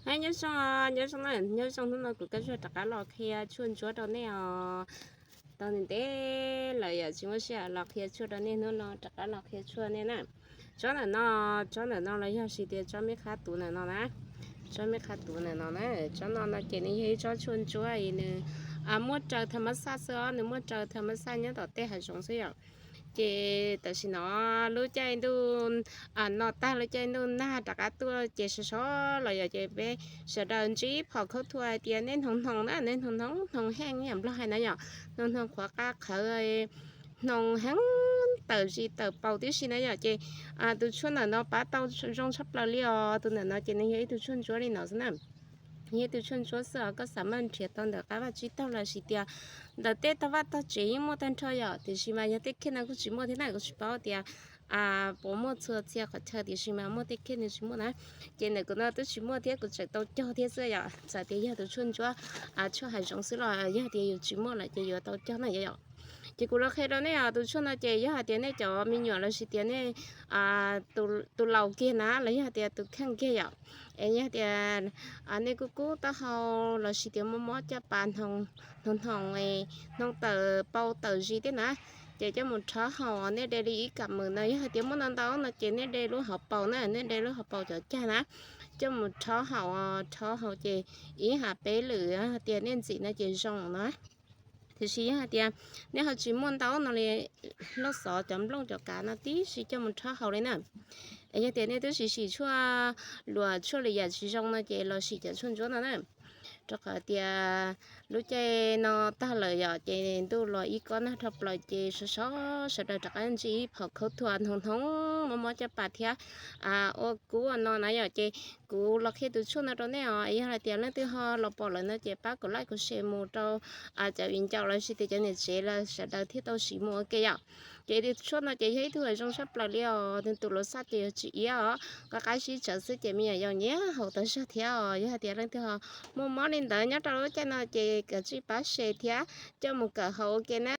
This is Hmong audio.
Nyob zoo, nyob zoo na, nyob zoo, hnub no kuv Kab Zuag rov qab los qhia tshuaj ntsuab rau nej os. Tau ntev ntev lawm yom tsis muaj sij hawm los qhia tshuaj rau nej, hnub no rov qab los qhia tshuaj nej na. Tsob ntawm no, tsob ntawm no los yog hais tias tsob me qhab tuv ntawm no na. Tsob me qhab tuv ntawm no na, tsob no no ces nws yog ib tsob tshuaj ntsuab es nws muaj raws tha mab xaj xwb os, nws muaj raws tha mab xaj nyob tom tej hav zoov xwb yom. Ces tam sim no lub caij ntuj no tag lub caij ntuj nag rov qab tuaj ces sov sov los yom ces peb sawv daws ntsib phom khaub thuas hais tias nej hnoos hnoos na, nej hnoos hnoos, hnoos heev yam Nplog hais na yom, hnoos hnoos qhuav qab qhawv, hnoos heev tawm zis tawm paus tib si na yom. Ces tus tshuaj ntawm no pab tau zoo tshaj plaws li os. Tus ntawm no ces nws yog ib tug tshuaj ntsuab li no xwb na. Yog ib tug tshuaj ntsuab xwb os, koj xav maj nrhiav tau ntawm qab vaj tsib taug los sis tias ntawm tej tog vaj tog tsev yeej muaj tag nrho yom. Tiam sis mas yog tej khej no kuj tsis muaj thiab na, kuv tsis paub tias puas muaj txhua txhia qhov chaw, tiam sis mas muaj tej khej no tsis muaj na. Ces ntawm kuv no twb tsis muaj thiab kuv tseem tau cog thiab xwb yom. Txawm tias yog tus tshuaj ntsuab, tshuaj hav zoov xwb los yog tias yus tsis muaj lawm ces yuav tau cog na yom. Ces kuv los qhia rau nej os, tus tshuaj no ces yog hais tias nej cov me nyuam los sis tias nej tus laus kiag na los yog tias tus kheej kiag yom, es yog tias nej kub kub taub hau los sis tias mob mob caj pas, hnoos hnoos, hnoos tawm paus tawm zis tej na, ces coj mus rhaub haus, nej de li ib kam mws no, yog hais tias muaj ntau ntau no ces nej de lub hauv paus na, nej de lub hauv paus cov cag na, coj mus rhaub haus, rhaub haus ces ib hais peb lwm hais tias nej ntxim no ces zoo no. Tiam sis yog hais tias nej ho tsis muaj ntau no li, loj xov cov nplooj cov kav no tib si coj mus rhaub haus li na. Es yog tias nej twb sim sim tshuaj luam tshuaj lwm yam tsis zoo no ces los sim cov tshuaj ntsuab no na. Rau qhov tias lub caij no tag lawm yom, ces ntuj los ib kob nag dhau plaws ces sov sov sawv daws rov qab ntsib phom khaub thuas, hnoos hnoos, mob mob caj pas thiab ua kub ua no na yom. Ces kuv los qhia tus tshuaj no rau nej os. Yog hais tias leej twg ho los pom lawm no ces pab kom like kom share mus rau cov viv ncaus los sis tias cov niam tsev los sawv daws thiaj tau siv mus ua ke yom. Ces tus tshuaj no ces yog ib tug zoo tshaj plaws li os, tus laus xaj ces yog tsis iab os, qab qab sib tsawv xwb ces me nyuam yaus nyiam haus tag zog thiab os. Yog hais tias leej twg ho muaj mob li ntawd nyob rau lub caij no ces kav tsij pab share thiab coj mus kawm haus ua ke na.